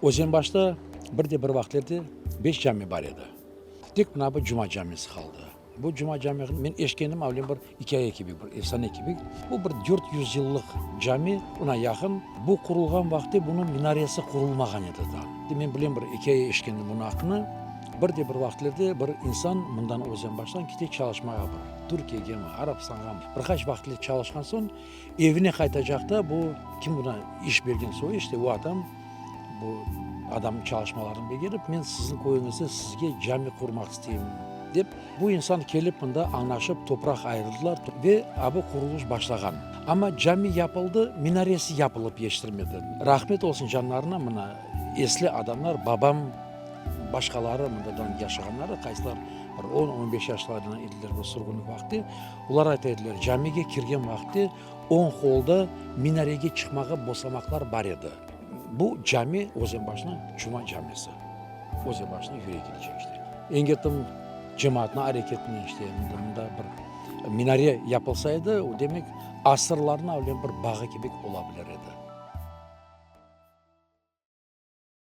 Özenbaşta bir de bir vaqıtlerde beş cami bar edi. Tek mına bu Cuma camisi qaldı. Bu Cuma cami, men eşitkenim avlen bir ikâye kibi, bir efsane kibi. Bu bir 400 yıllıq cami, oña yaqın. Bu qurulğan vaqıtte bunıñ minaresi qurulmağan edi daa. Men bilem bir ikâye eşitkendim bunıñ aqqında. Bir de bir vaqıtlerde bir insan mından Özenbaştan kete çalışmağa bir Türkiyegemi, Arabstanğamı. Bir qaç vaqıtle çalışqan soñ Evine qaytacaqta bu, kim buna iş bergen soy, işte o adam, bu adamnıñ çalışmalarını begenip, men siziñ köyüñizde sizge cami qurmaq isteyim, dep. Bu insan kelip mında añlaşıp topraq ayırdılar ve a bu quruluş başlağan. Amma cami yapıldı, minaresi yapılıp yetiştirmedi. Rahmet olsun canlarına, mına esli adamlar, babam, başqaları mındadan yaşağanları, qaysılar bir on, on beş yaşlarında ediler bu sürgünlik vaqtı, Olar ayta ediler, camige kirgen vaqıtte oñ qolda minarege çıqmağa basamaqlar bar edi. Bu cami Özenbaşnıñ Cuma camisi. Özenbaşnıñ yüregi diycek işte. Engetim cemaatnıñ areketinen işte mında bir minare yapılsa edi, o demek asırlarnıñ avlen bir bağı kibik ola bilir edi.